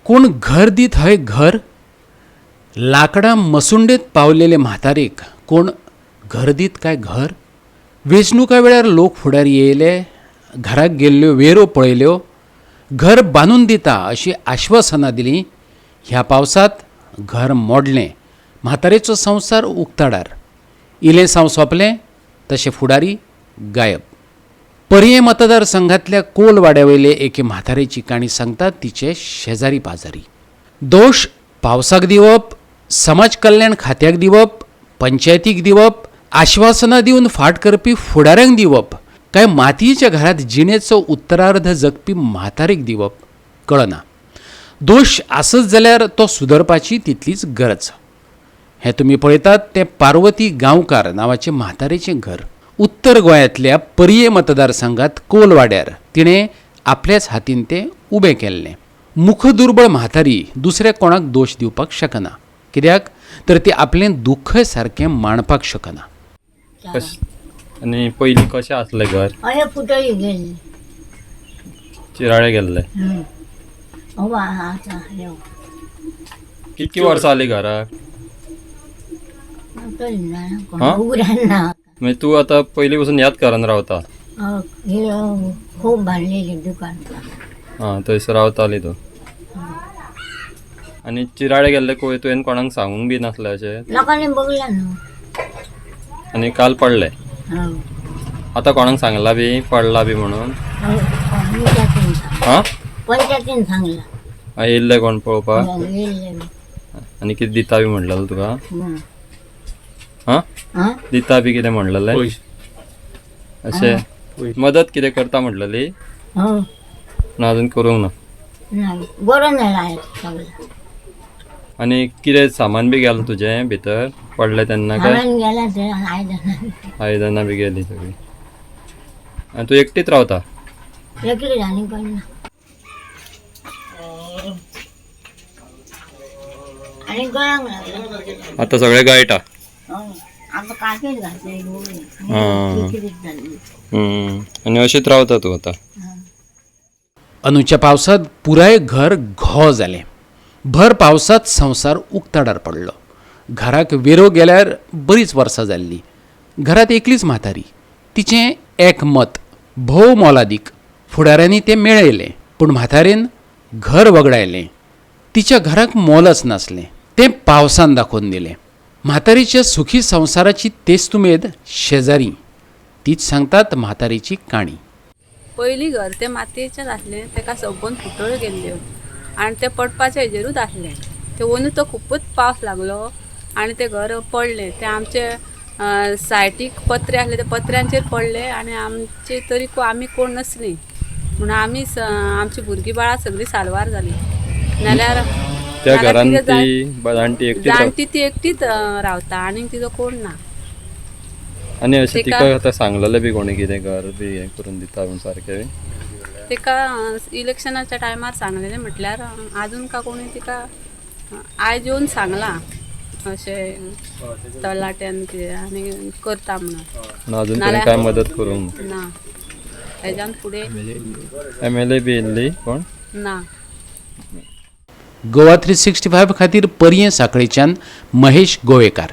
कोण घर दीत हय घर? लांकडां मसुंडेंत पावलेले म्हातारेक कोण घर दीत काय घर? वेंचणुका वेळार लोक फुडारी येयले, घराक गेल्ल्यो वेरो पळयल्यो, घर बांदून दिता अशीं आश्वासनां दिलीं. ह्या पावसांत घर मोडलें, म्हातारेचो संवसार उक्ताडार. इलेसांव सोंपलें तशे फुडारी गायब. पर्यें मतदारसंघांतल्या कोलवाड्या वयले एके म्हातारेची काणी सांगतात तिचे शेजारी पाजारी. दोश पावसाक दिवप, समाज कल्याण खात्याक दिवप, पंचायतीक दिवप, आश्वासनां दिवन फाट करपी फुडाऱ्यांक दिवप, काय मातयेच्या घरांत जिणेचो उत्तरार्ध जगपी म्हातारेक दिवप कळना. दोश आसत जाल्यार तो सुदरपाची तितलीच गरज. हें तुमी पळयतात तें पार्वती गांवकार नांवाचें म्हातारेचें घर. उत्तर गोंयांतल्या पर्ये मतदारसंघांत कोलवाड्यार तिणें आपल्याच हातीन तें उबें केल्लें. मुखदुर्बळ म्हातारी दुसऱ्या कोणाक दोश दिवपाक शकना, कित्याक तर ती आपलें दुख्खय सारकें मांडपाक शकना. आनी पयलीं कशें आसलें घर? अशें फुटळी गेल्ली. चिराळे गेल्ले. आतां कितकी वर्सां जालीं घराक? उगडान ना. म्हणजे तूं आतां पयलीं पसून ह्याच घरान रावता? खूब बांदलेली दुकान. आं, थंयसर रावताली तूं. आनी चिराळे गेल्ले तुवें कोणाक सांगूंक बी नासलें अशें? लोकांनी बघला न्हू. आनी काल पडले. आतां कोणाक सांगला बी पडला बी म्हणून? आं, पंचायतीन सांगला. येयल्ले कोण पळोवपाक? आनी कितें दिता बी म्हणलेलें तुका? आं, दिता बी कितें म्हणलेलें अशें? मदत कितें करता म्हटलेली? ना, अजून करूंक ना. बरो ना सगळें. आनी कितें सामान बी गेलें तुजें भितर पडलें तेन्ना काय? सामान गेलां तें आयदनां. आयदनां बी गेलीं सगळीं. आनी तूं एकटीच रावता? एकली आनी कोण ना. आनी गळ्यांक लागला. आतां सगळें गळटा. आतां काकीच घातली. आनी अशीच रावता तूं आतां? अंदूच्या पावसांत पुराय घर घो जालें. भर पावसांत संवसार उक्ताडार पडलो. घराक वेरो गेल्यार बरीच वर्सां जाल्लीं. घरांत एकलीच म्हातारी. तिचें एक मत भोव मोलादीक. फुडाऱ्यांनी तें मेळयलें, पूण म्हातारेन घर वगडायलें. तिच्या घराक मोलच नासलें, तें पावसान दाखोवन दिलें. म्हातारेच्या सुखी संवसाराची तेस्तुमेद शेजारी तीच सांगतात म्हातारेची काणी. पयलीं घर तें मातयेचेंच आसलें, तेका सगळोन फुटळ गेल्ल्यो आनी तें पडपाचें हेजेरूच आसलें. तें अंदू तो खुबूच पावस लागलो आनी तें घर पडलें. तें आमचे सायटीक पत्रे आसले, ते पत्र्यांचेर पडले आनी आमचे तरी आमी कोण नासलीं म्हणून आमी आमची भुरगीं बाळां सगळीं साल्वार जालीं. नाल्यार त्या घरान ती जाणटी एकटीच? जाणटी ती एकटीच रावता, आनीक तिजो कोण ना. आनी अशें तिका आतां सांगलेलें बी कोणी कितें घर बी हें करून दिता म्हूण सारकें? तिका इलेक्शनाच्या टायमार सांगलेलें, म्हटल्यार आजून का कोणी तिका आयज येवन सांगलां अशें तलाट्यान कितें आनी करता म्हणून. अजून कोणी काय मदत करूंक ना हेज्यान फुडें. MLA बी येयल्ली कोण ना. गोवा 365 खातीर पर्यें साखळेच्यान महेश गोवेकार.